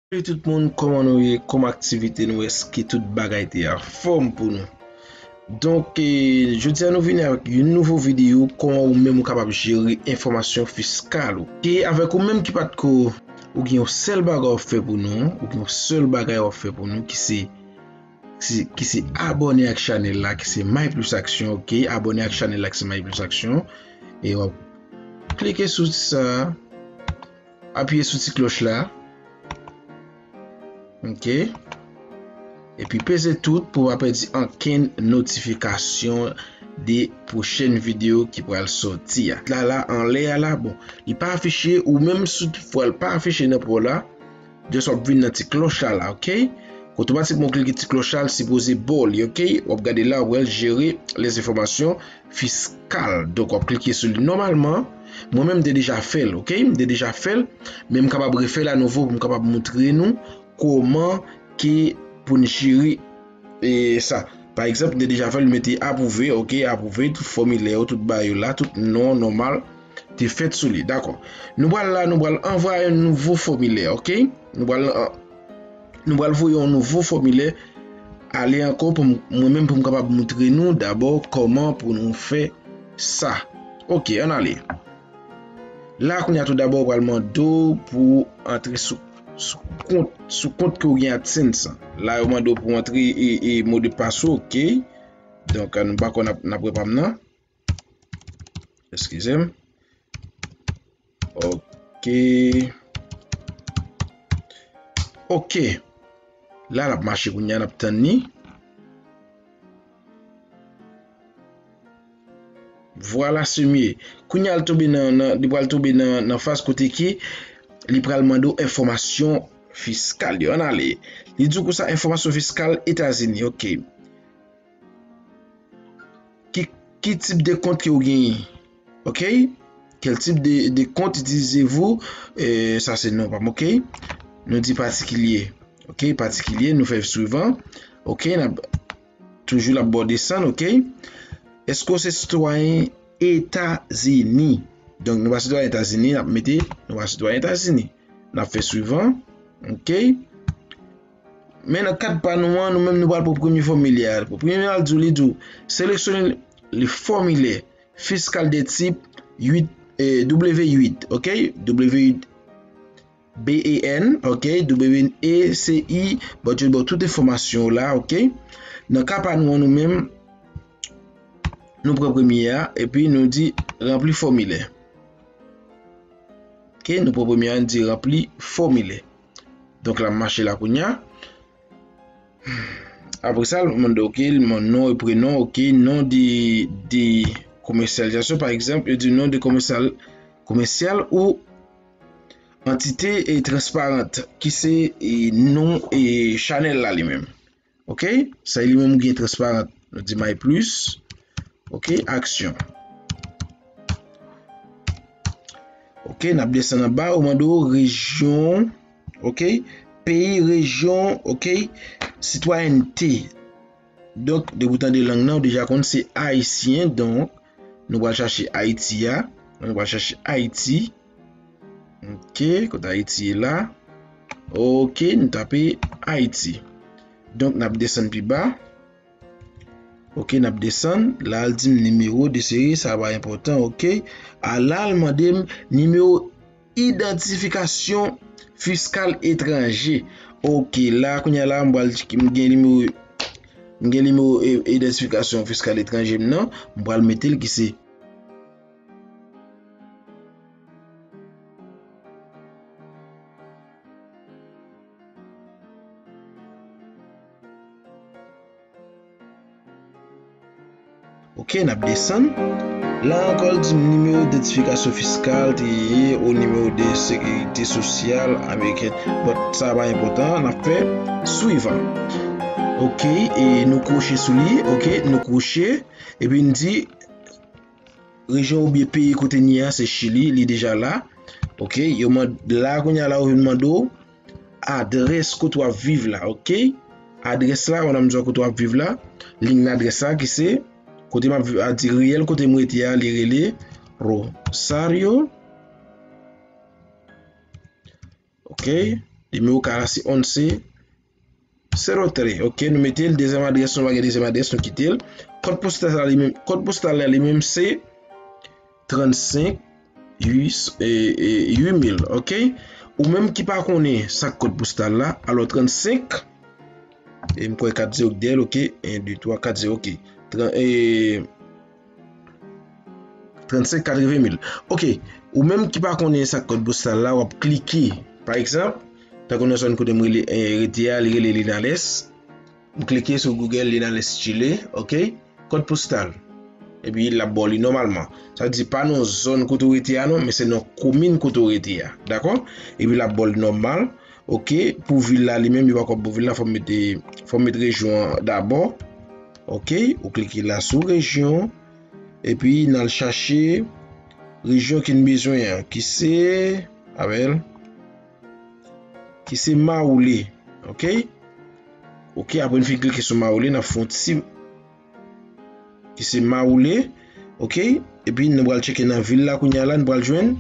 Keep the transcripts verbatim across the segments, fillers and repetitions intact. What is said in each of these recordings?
Salut tout moun, kòman nou ye? Kòman aktivite nou? Èske tout bagay te anfòm pou nou? Donk, eh, jodi a nou vini avèk yon nouvo videyo, kòman ou menm ou kapab jere enfòmasyon fiskal ou. E avèk ou menm ki pa t ko, ou gen yon sèl bagay w ap fè pou nou, ou gen yon sèl bagay w ap fè pou nou ki se, ki se, ki se abòne ak chanèl la, ki se My Plus Action, ok? Abòne ak chanèl la, ki se My Plus Action. E w ap klike sou sa, apiye sou ti klòch la. Ok. Epi peze tout pou w pa pèdi ankenn notifikasyon de pwochèn videyo ki pral sòti a. La, la, anlè a la, bon, li pa afiche, ou menm si toutfwa l pa afiche nan pa w la, just w ap vin nan ti klòch la, la, ok? Otomatikman w klike ti klòch la, l sipoze ba w li, ok? W ap gade la, w ap jere les informations fiscales. Donk, w ap klike sou li. Nòmalman, mwen menm, m te deja fè l, ok? M te deja fè l, men m kapab refè l anouvo pou m kapab montre nou kòman ke pou n jere, e, sa. Pa egzanp, m te deja fè l, m mete apwouve, ok? Apwouve, tout fòmilè yo, tout bagay yo la, tout non, nòmal, te fèt sou li. Dakò. Nou pral la, nou pral anvoye yon nouvo fòmilè, ok? Nou pral, an-, nou pral voye yon nouvo fòmilè ale ankò pou m, mwen menm pou m kapab montre nou dabò kòman pou nou fè sa. Ok, ann ale. La, kounye a tou dabò, pral mande w pou antre sou, sou kont, sou kont ke w gen AdSense an. La, yo mande w pou antre e, e modpas ou, ok. Donk, nou pa kwè n ap, n ap wè pa m nan. Eskize m. Ok. Ok. La, l ap mache kounye a, n ap tann li. Vwala, se mye. Kounye a, l tonbe nan, nan, li pral tonbe nan, nan faz kote ke li pral mande w enfòmasyon fiskal yo. Ann ale. Li di w konsa, enfòmasyon fiskal Etazini. Ok. Ki, ki tip de kont ke w genyen? Ok? Quel type de, de compte utilisez-vous? Eh, sa se non pa m, ok? Nou di patikilye. Ok, patikilye, nou fè swivan. Ok, n ap toujou l ap ba w desann, ok? Èske w se sitwayen Etazini? Donk, nou pa sitwayen Etazini, n ap mete, nou pa sitwayen Etazini. N ap fè swivan. Ok. Men nan kad pa nou an, nou menm nou pral pou premye fòmilè a. Pou premye a, l di w, li di w, seleksyone le formilè fiskal de tip uit, eh, W uit, ok? W uit B E N, ok? W E C I, bon, yo ba w tout enfòmasyon w la, ok? Nan ka pa nou an, nou menm, nou pran premye a, epi nou di ranpli fòmilè. Ok, nou pran premye a, nou di ranpli fòmilè. Donk, l ap mache la kounye a. Apre sa, l mande, ok, mon nom et prénom, ok, nom de, de commercialisation, pa egzanp, yo di nom de commercial, commercial ou entité et transparente, ki se, e, non, e, chanèl la li menm. Ok? Sa li menm gen transparent. Nou di My Plus. Ok? Action. Ok, n ap desann anba, yo mande w rejyon, ok? Peyi, rejyon, ok? Sitwayènte. Donk, depi w tande lang nan, ou deja konn se ayisyen, donk, nou pral chache Ayiti a. Nou pral chache Ayiti. Ok, kote Ayiti ye la? Ok, nou tape Ayiti. Donk, n ap desann pi ba. Ok, n ap desann. La, l di m nimewo de seri, sa pa enpòtan, ok. A la, l mande m nimewo idantifikasyon fiskal etranje. Ok, la, kounye a la, m pral, m gen nimewo, m gen nimewo, e, idantifikasyon fiskal etranje m nan. M pral mete l ki se Ok, n ap desann. La ankò, l di m nimewo idantifikasyon fiskal te ye, ou nimewo de sekirite sosyal amerikèn. Bon, sa pa enpòtan, n ap fè swivan. Ok, e nou kwoche sou li, ok, nou kwoche, epi n di rejyon oubyen peyi kote n ye a, se Chili, li deja la. Ok, yo mande, la kounye a la, yo vin mande w adrès kote w ap viv la, ok? Adrès la, w ap di kote w ap viv la, liy ladrès la, ki se kote m ap viv, a di riyèl kote m rete a, li rele Rosario. Ok. Nimewo kay la se onse, zero three. Ok, nou mete l, dezyèm adrès nou, pa gen dezyèm adrès, nou kite l. Kòd postal la li menm, kòd postal la li menm se trannsenk uit mil, ok? Ou menm ki pa konnen sa k kòd postal la, alò trannsenk, e m kwè kat zewo k dèyè l, ok? En, de, twa, kat zewo, ok. Tran-, e, trannsenk katreven mil. Ok, ou menm ki pa konnen sa k kòd postal la, w ap klike. Pa egzanp, tankou nan zòn kote m rele, e, rete a, li rele Linales. M klike sou Google Linales Chile, ok? Kòd postal. Epi l ap ba w li nòmalman. Sa vle di pa nan zòn kote w rete a non, men se nan komin kote w rete a. Dakò? Epi l ap ba w li nòmal. Ok, pou vil la li menm, yo pako ap ba w vil la, fò m mete, fò m met rejyon an dabò. Ok, ou klike la sou rejyon. Epi n al chache rejyon ke n bezwen an, ki se, avè l, ki se Mawoule. Ok? Ok, apre n fin klike sou Mawoule, n ap fè yon ti, ki se Mawoule. Ok? Epi nou pral tcheke nan vil la kounye a la, nou pral jwenn.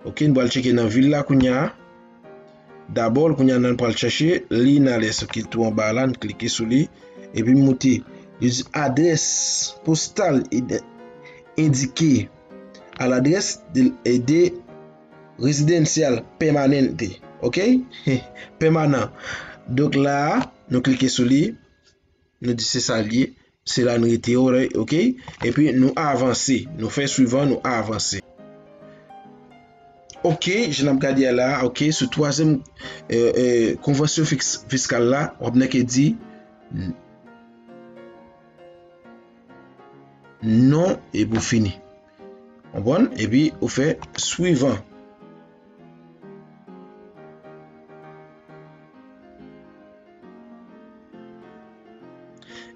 Ok, nou pral tcheke nan vil la kounye a. Dabò, kounye a nou pral chèche Linales ki tou anba la, n klike sou li, epi moute. Li di adrès postal ide-, endike a ladrès de, de rezidansyal pèmanente. Ok? Pèmanan. Donk la a, nou klike sou li, nou di se sa l ye, se la n rete, ok? Epi nou avanse, nou fè swivan, nou avanse. Ok, jan n ap gade a la, ok, sou twazyèm, e, e, konvansyon fiks-, fiskal la, w ap nan ke di n-, non, epi w fini. Konprann? Epi ou fè swivan.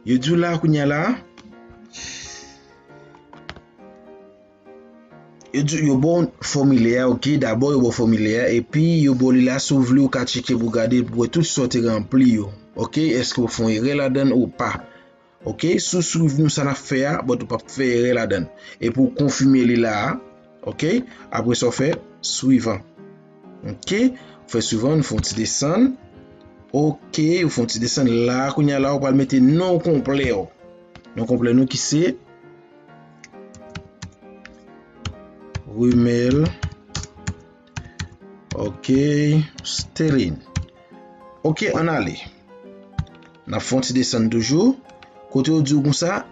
Yo di w la, kounye a la, yo di w, yo ba w fòmilè a, ok, dabò yo ba w fòmilè a, epi yo ba w li la, si w vle, ou ka tcheke pou gade, pou wè tout sa w te ranpli yo, ok, èske w fè yon erè ladan l ou pa. Ok, si w swiv nou sa n ap fè a, but ou p ap fè erè ladan l. Epi w konfime li la a, ok, apre sa w fè swivan. Ok, ou fè swivan, nou fè yon ti desann. Ok, ou fè yon ti desann la, kounye a la, ou pral mete non konplè w. Non konplè nou ki se Rumel, ok, Sterling. Ok, ann ale. N ap fè yon ti desann toujou. Kote yo di w konsa,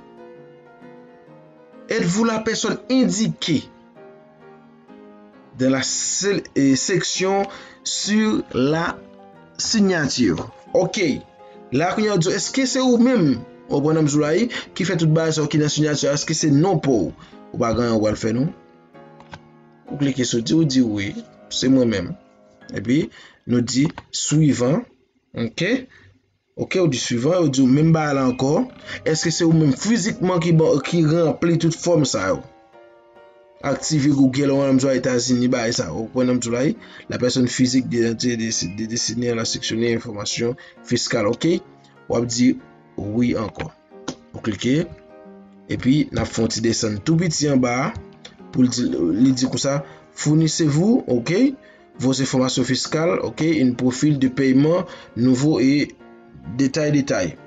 êtes-vous la personne indiquée dans la sé-, eh, section sur la signature? Ok. La, kounye a, yo di w, èske se ou menm, ou konprann sa m di w la, wi, ki fè tout bagay sa yo ki nan sinyati a, èske se non pa w? Ou pa gen anyen ou pral fè, non. Ou klike sou di, ou di wi, se mwen menm. Epi, nou di swivan, ok? Ok, ou di swivan, yo di w menm bagay la ankò. Èske se ou menm fizikman ki ban, ki ranpli tout fòm sa yo? Aktive Google, ou nan zòn Etazini, bagay sa yo. Ou konprann sa m di w la, wi? La personne physique de, de, de, de, destinée à la section des informations fiscales, ok? W ap di wi ankò. Ou klike. Epi, n ap fè yon ti desann tou piti anba a. Pou l di, li di konsa, fournissez-vous, ok? Vos informations fiscales, ok, un profil de paiement nouveau et détail, détail.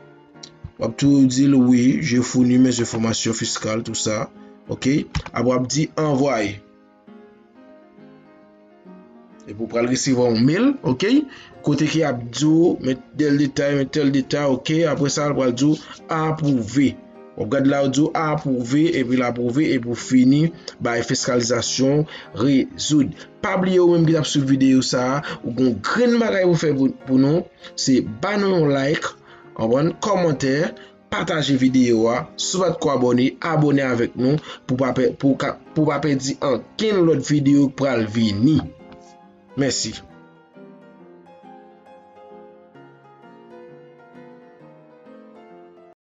W ap tou di l, wi, je fournis mes informations fiscales, tout ça, ok. Apre w ap di, envoyer. Epi w pral resevwa yon mail, ok, kote ki ap di w, met tèl detay, met tèl detay, ok. Apre sa, l pral di w, apwouve. W ap gade la, yo di w apwouve, epi l apwouve, epi w fini bay fiskalizasyon, rezoud. Pa bliye ou menm ki t ap swiv videyo sa a, ou gen yon grenn bagay pou fè pou, pou nou, se ba nou yon like, anvan kòmantè, pataje videyo a. Si w pa t ko abòne, abòne avèk nou pou pa pè-, pou ka, pou pa pèdi ankenn lòt videyo k pral vini. Mèsi.